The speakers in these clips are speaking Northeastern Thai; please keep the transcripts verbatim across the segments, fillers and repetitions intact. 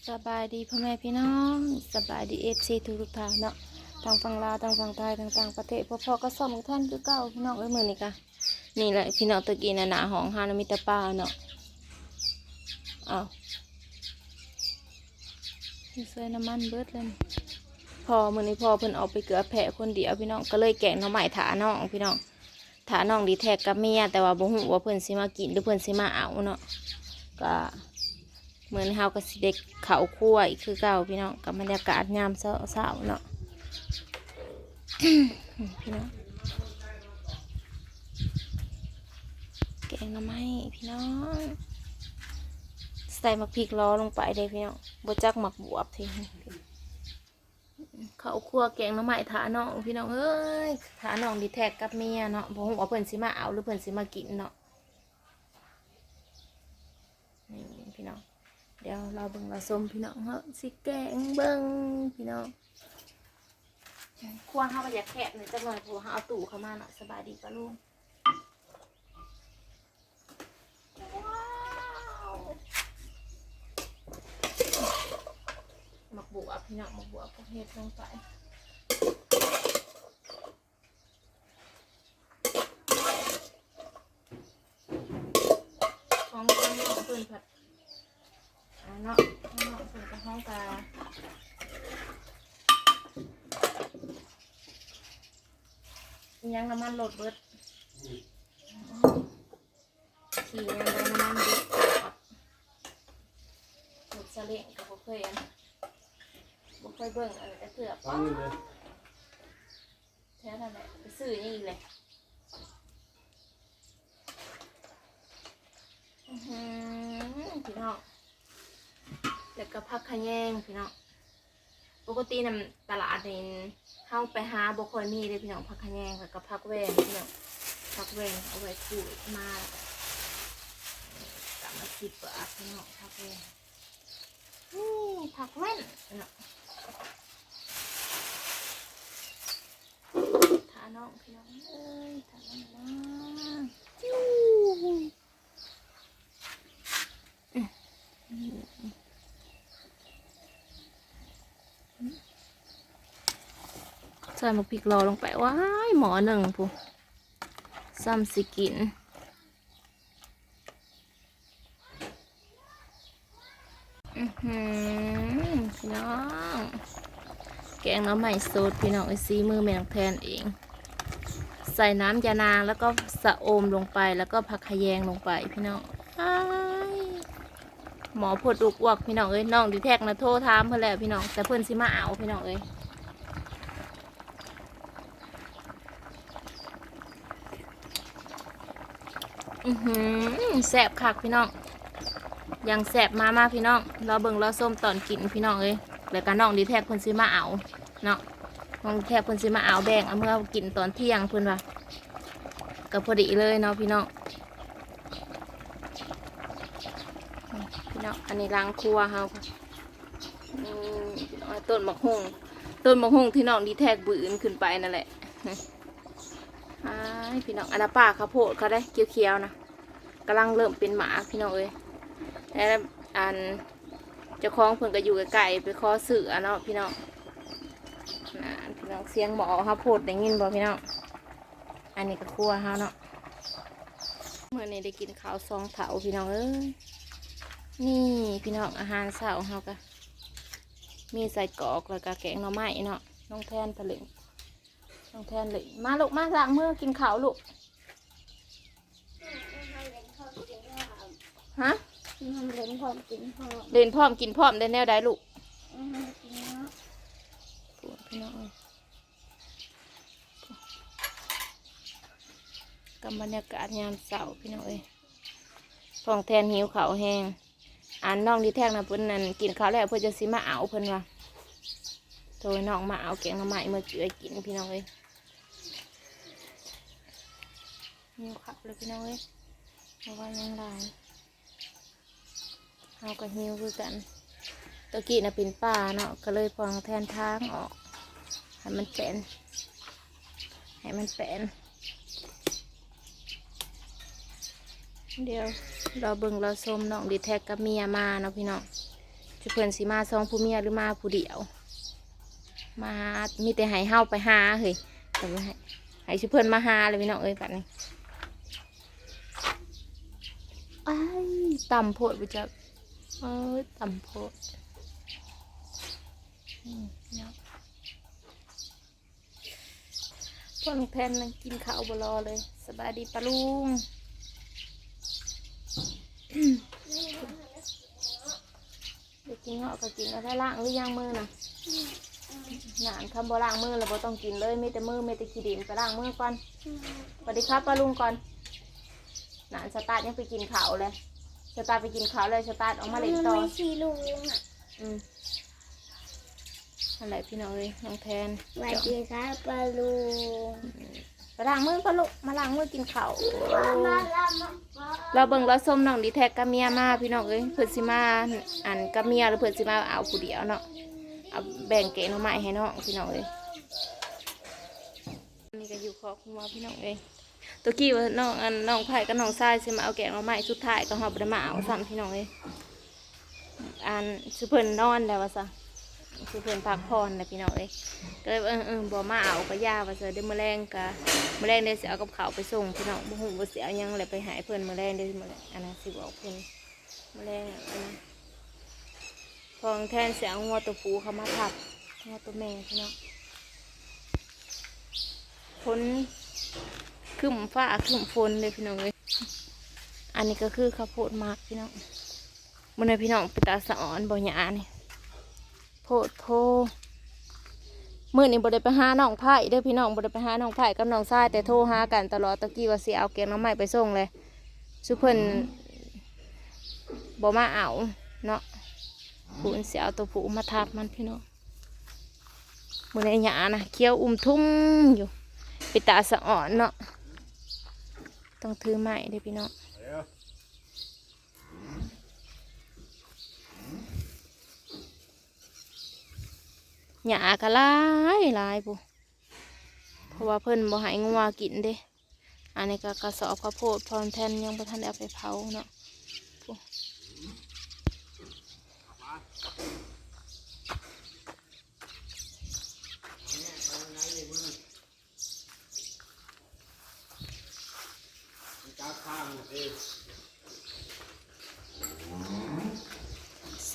สบายดีพ่อแม่พี่น้อง สบายดี เอฟซี ทุกๆท่านเนาะ ทั้งฝั่งลาว ทั้งฝั่งไทย ทั้งต่างประเทศ พบพ้อกับซ่องแทนคือเก่าพี่น้องเอ้ย มื้อนี้กะ นี่แหละพี่น้อง ตะกี้น่ะ หน้าห้องเฮานะ มีแต่ปลาเนาะ อ้าว ใส่น้ำมันเบิดเลย พ่อ มื้อนี้พ่อเพิ่นออกไปเกลือแพะคนเดียวพี่น้อง ก็เลยแกงหน่อไม้ถ่าน้องพี่น้อง ถ่าน้องดีแท็กกับเมีย แต่ว่าบ่ฮู้ว่าเพิ่นสิมากินหรือเพิ่นสิมาเอาเนาะ ก็มื้อนี้เฮาก็สิได้เข้าครัวอีกคือเก่าพี่น้อง กับบรรยากาศยามเช้าๆเนาะ พี่น้อง แกงหน่อไม้พี่น้อง ใส่หมากพริกล้อลงไปเด้พี่น้อง บ่จักหมากบวบที เข้าครัวแกงหน่อไม้ถ่าน้องพี่น้องเอ้ย ถ่าน้องดีแท็กกับเมียเนาะ บ่ฮู้ว่าเพิ่นสิมาเอาหรือเพิ่นสิมากินเนาะ นี่พี่น้อง เดี๋ยวรอเบิ่งรอชมพี่น้อง เฮาสิแกงเบิ่งพี่น้อง ครัวเฮาก็อยากแคบหน่อยจักหน่อย เพราะว่าเฮาเอาตู้เข้ามาเนาะ สบายดีปะลุง ว้าว หมากบวบพี่น้อง หมากบวบก็เฮ็ดลงไป ของข้างนอกเพิ่นผัด อ่าเนาะ ข้างนอกเพิ่นก็เฮากะ อิหยังน้ำมันรถเบิด ขี่ยังได้น้ำมันเบิด รถซาเล้งก็บ่เคยอัน บ่เคยเบิ่งอันนี้จักเทื่อ ฟังอยู่เลย แถวนั้นแหละ ไปซื้อหยังอีกเลย อื้อหือ พี่น้อง แล้วก็ผักขะแยงพี่น้อง ปกตินำตลาดนี่เฮาไปหาบ่ค่อยมีเด้พี่น้อง ผักขะแยง แล้วก็ผักแว่นพี่น้อง ผักแว่นเอาไว้ขูดมา แล้วก็กำละสิบบาทพี่น้อง ผักแว่น นี่ผักแว่นเนาะ ถ่าน้องพี่น้องเอ้ย ถ่าน้องมา ใส่หมากพริกล้อลงไป ว้าย หม้อหนึ่งพุ้น ซ้ำสิกิน อื้อหือ พี่น้อง แกงหน่อไม้สดพี่น้องเอ้ย ฝีมือแม่น้องแทนเอง ใส่น้ำยานางแล้วก็สะอมลงไป แล้วก็ผักขะแยงลงไปพี่น้อง อ้าย หม้อโพดอุกอวกพี่น้องเอ้ย น้องดีแท็กนะโทรถามเพิ่นแล้วพี่น้อง แต่เพิ่นสิมาเอาพี่น้องเอ้ย อื้อหือ แซ่บคักพี่น้อง อย่างแซ่บ มามาพี่น้อง รอเบิ่งรอชมตอนกินพี่น้องเอ้ย แล้วก็น้องดีแท็กเพิ่นสิมาเอาเนาะ น้องดีแท็กเพิ่นสิมาเอาแบ่งเอาเมื่อกินตอนเที่ยงเพิ่นว่า ก็พอดีเลยเนาะพี่น้อง พี่น้อง อันนี้หลังครัวเฮา นี่ ต้นบักหุ่ง ต้นบักหุ่งที่น้องดีแท็กบืนขึ้นไปนั่นแหละ อ้าย พี่น้อง อันนั้นป่าข้าวโพดเขาได้เขียวๆนะ กำลังเริ่มเป็นหมากพี่น้องเอ้ย แล้วอันเจ้าของเพิ่นก็อยู่ใกล้ๆ ไปขอซื้ออะเนาะพี่น้อง นะพี่น้อง เสียงหม้อข้าวโพดได้ยินบ่พี่น้อง อันนี้ก็ครัวเฮาเนาะ มื้อนี้ได้กินข้าวสองเถ้าพี่น้องเอ้ย นี่พี่น้อง อาหารเช้าเฮาก็ มีไส้กรอกแล้วก็แกงหน่อไม้เนาะ น้องแทนผลึง น้องแทนเลย มาลูก มาล้างมือกินข้าวลูก ฮะ เล่นพร้อมกินพร้อม เล่นพร้อมกินพร้อมได้แนวใดลูก อืมกินเนาะ โอ้ยพี่น้องเอ้ย กับบรรยากาศยามเช้าพี่น้องเอ้ย น้องแทนหิวข้าวแฮง อันน้องดีแท็กนะเพิ่นนั่นกินข้าวแล้วเพิ่นจะสิมาเอาเพิ่นว่า โทรให้น้องมาเอาแกงหน่อไม้มาเจือกินพี่น้องเอ้ย หิวข้าวเลยพี่น้องเอ้ย เพราะว่ายังหลาย เฮาก็หิวคือกัน ตะกี้น่ะเป็นป่าเนาะ ก็เลยพองแทนทางออก ให้มันเป็น ให้มันเป็น เดี๋ยวรอเบิ่งรอชมน้องดีแท็กกับเมียมาเนาะพี่น้อง จ เพิ่นสิมาสองผู้เมียหรือมาผู้เดียว มาหา มีแต่ให้เฮาไปหาเฮ้ย แต่ว่าให้ ให้สิเพิ่นมาหาเลยพี่น้องเอ้ย บัดนี้ อ้าย ต่ำโพดบ่จัก เอ้ย ต่ำโพด อืม เนาะ พวกน้องแพนนั่งกินข้าวบ่รอเลย สบายดีป้าลุง อยากกินเงาะก็กิน เอาไปล้างหรือยังมือน่ะ หนานคำบ่ล้างมือแล้วบ่ต้องกินเลย มีแต่มือ มีแต่ขี้ดิน ไปล้างมือก่อน สวัสดีครับป้าลุงก่อน หนานสตาร์ทยังไปกินข้าวเลย สตาร์ทไปกินข้าวเลย สตาร์ทออกมาเล่นต่อ ไม่ใช่ลุงอ่ะ อืม นั่นแหละพี่น้องเอ้ย น้องแพน สวัสดีครับป้าลุง ไปล้างมือก่อนลูก มาล้างมือกินข้าว มาล้างมือก่อน เราเบิ่งเราส้มน้องดีแท็กกับเมียมาพี่น้องเอ้ย เพิ่นสิมาอันกับเมีย หรือเพิ่นสิมาเอาผู้เดียวเนาะ เอาแบ่งแกงหน่อไม้ให้น้องพี่น้องเอ้ย นี่ก็อยู่คอกงัวพี่น้องเอ้ย ตะกี้ว่าน้องอันน้องไผ่กับน้องทรายสิมาเอาแกงหน่อไม้ สุดท้ายก็ฮอดบ่ได้มาเอาซ้ำพี่น้องเอ้ย อันซุเพิ่นนอนแล้วว่าซะ ซุเพิ่นพักผ่อนแล้วพี่น้องเอ้ย ก็เลยว่า เออ เออ บ่มาเอาก็อย่าว่าซะ เดี๋ยวมื้อแลงก็ มื้อแลงเดี๋ยวสิเอากับข้าวไปส่งพี่น้อง บ่ฮู้ว่าสิเอาหยังแหละไปให้เพิ่นมื้อแลง เดี๋ยวมื้อแลงอันนั้นสิบอกเพิ่น มื้อแลงอันนั้น พอแทนสิเอางัวตัวผู้เข้ามาทับ งัวตัวแม่พี่น้อง ฝนครึ้มฟ้าครึ้มฝนเลยพี่น้องเอ้ย อันนี้ก็คือข้าวโพดหมากพี่น้อง มื้อนี้พี่น้องเป็นตาสะออนบ่หญ้านี่ โพดโพ มื้อนี้บ่ได้ไปหาน้องไผ่เด้อพี่น้อง บ่ได้ไปหาน้องไผ่กับน้องทราย แต่โทรหากันตลอด ตะกี้ว่าสิเอาแกงหน่อไม้ไปส่งเลย ซุเพิ่นบ่มาเอาเนาะ ผู้สิเอาตัวผู้มาทับมันพี่น้อง มื้อนี้หญ้านะเขียวอุ้มทุ่มอยู่ เป็นตาสะออนเนาะ ต้องถือไม้เด้อพี่น้อง หญ้าก็หลายหลายพุ้น เพราะว่าเพิ่นบ่ให้งัวกินเด้ อันนี้ก็กระสอบข้าวโพดพรแทนยังบ่ทันได้เอาไปเผาเนาะพุ้น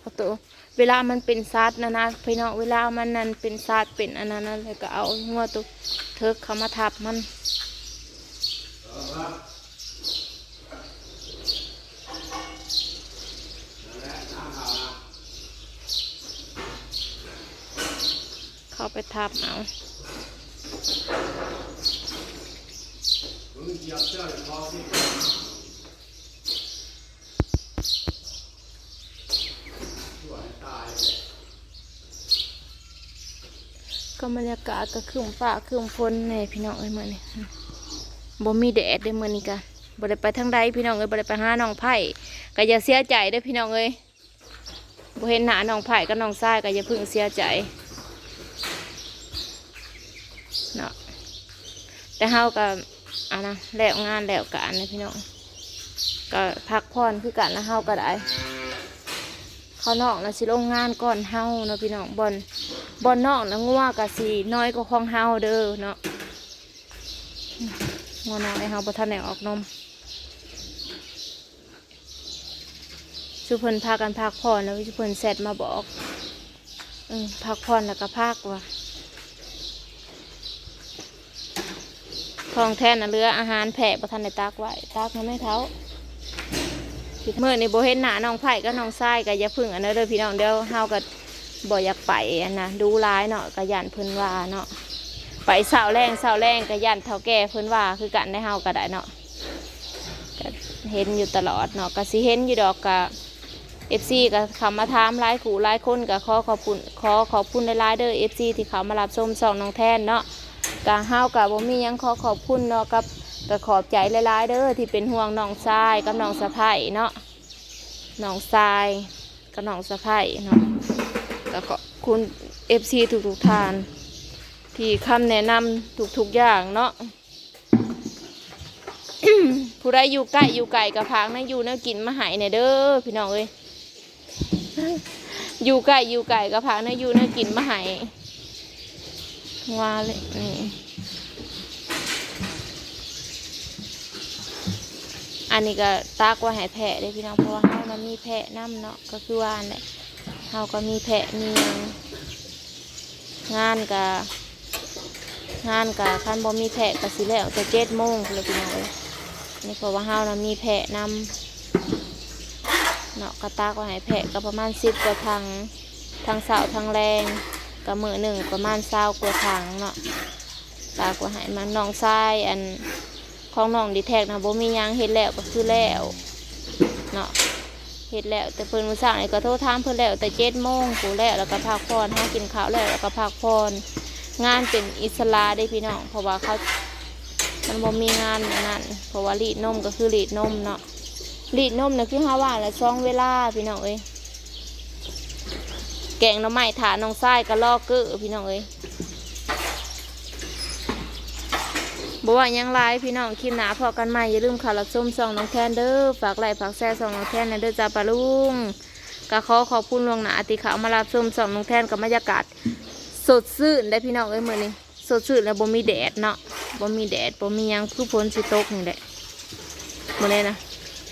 เอาตัว เวลามันเป็นสัตว์นะนะพี่น้อง เวลามันนั่นเป็นสัตว์เป็นอันนั้นนั่นเลยก็เอางัวตัวเถิกเข้ามาทับมัน เข้าไปทับเอา ก็บรรยากาศก็ครึ้มฟ้าครึ้มฝนแน่พี่น้องเอ้ย มื้อนี้บ่มีแดดเด้อ มื้อนี้ก็บ่ได้ไปทางใดพี่น้องเอ้ย บ่ได้ไปหาน้องไผ่ ก็อย่าเสียใจเด้อพี่น้องเอ้ย บ่เห็นหน้าน้องไผ่กับน้องทรายก็อย่าเพิ่งเสียใจเนาะ แต่เฮาก็อันนะ แล้วงานแล้วการนะพี่น้อง ก็พักผ่อนคือกันนะ เฮาก็ได้ เขาน้องนะสิลงงานก่อนเฮาเนาะพี่น้อง บ่อน บ่อนน้องนะงัวก็สิน้อยกว่าของเฮาเด้อเนาะ งัวน้อยเฮาบ่ทันได้ออกนม ซุเพิ่นพากันพักผ่อนแล้ว ซุเพิ่นแชทมาบอก เออ พักผ่อนแล้วก็พักว่ะ ของแทนน่ะเหลืออาหารแพะบ่ทันได้ตักไว้ ตักมาแม่เฒ่า มื้อนี้บ่เห็นหน้าน้องไผ่กับน้องทรายก็อย่าเพิ่งอันนั้นเด้อพี่น้อง เดี๋ยวเฮาก็บ่อยากไปอันนะ ดูหลายเนาะ ก็ย้านเพิ่นว่าเนาะ ไปเช้าแลง เช้าแลงก็ย้านเฒ่าแก่เพิ่นว่าคือกัน ได้เฮาก็ได้เนาะ ก็เห็นอยู่ตลอดเนาะ ก็สิเห็นอยู่ดอก ก็ เอฟซี ก็เข้ามาถามหลายคู่หลายคน ก็ขอขอบคุณ ขอขอบคุณหลายๆเด้อ เอฟซี ที่เข้ามารับชมช่องน้องแทนเนาะ ก็เฮาก็บ่มีหยังขอขอบคุณเนาะ กับ ก็ขอบใจหลายๆเด้อ ที่เป็นห่วงน้องทรายกับน้องสะใภ้เนาะ น้องทรายกับน้องสะใภ้เนาะ ก็ขอบคุณ เอฟซี ทุกๆท่าน ที่คำแนะนำทุกๆอย่างเนาะ ผู้ใดอยู่ใกล้อยู่ไกลก็ฝากแนวอยู่แนวกินมาให้แหน่เด้อพี่น้องเอ้ย อยู่ใกล้อยู่ไกลก็พาเนาะ อยู่เนาะ กินมาให้ว่าเลยนี่ อันนี้ก็ตักไว้ให้แพะเด้อพี่น้อง เพราะว่าเฮานะมีแพะนำเนาะ ก็คือว่าอันแหละ เฮาก็มีแพะมีหยัง งานก็ งานก็ คันบ่มีแพะก็สิแล้วแต่เจ็ดโมงพู้นแหละพี่น้องเอ้ย นี่เพราะว่าเฮานะมีแพะนำเนาะ ก็ตักไว้ให้แพะก็ประมาณสิบกว่าถัง ทั้งเช้าทั้งแลง ก็มื้อหนึ่งประมาณซาวกว่าถังเนาะ ตักไว้ให้มัน น้องชายอัน ของน้องดีแท็กนะ บ่มีหยัง เฮ็ดแล้วก็คือแล้วเนาะ เฮ็ดแล้ว แต่เพิ่นมื้อเช้านี่ก็โทรถามเพิ่นแล้วแต่เจ็ดโมงพู้นแล้ว แล้วก็พักผ่อน หากินข้าวแล้ว แล้วก็พักผ่อน งานเป็นอิสระเด้พี่น้อง เพราะว่าเขา มันบ่มีงานอันนั้น เพราะว่ารีดนมก็คือรีดนมเนาะ รีดนมน่ะคือเฮาว่าแหละ สองเวลาพี่น้องเอ้ย แกงหน่อไม้ถ่าน้องชายก็รอเก้อพี่น้องเอ้ย บ่ว่าหยังหลายพี่น้อง คลิปหน้าพ้อกันใหม่ อย่าลืมเข้ารับชมช่องน้องแทนเด้อ ฝากไลค์ฝากแชร์ช่องน้องแทนแหน่เด้อจ้าป้าลุง ก็ขอขอบคุณล่วงหน้าที่เข้ามารับชมช่องน้องแทน กับบรรยากาศสดชื่นได้อพี่น้องเอ้ย มื้อนี้สดชื่นแล้วบ่มีแดดเนาะ บ่มีแดด บ่มีหยัง คือฝนสิตกนี่แหละ มื้อนี้นะ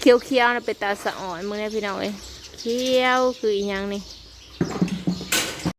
เขียวๆนะ เป็นตาสะออน มื้อนี้พี่น้องเอ้ย เขียวคืออีหยังนี่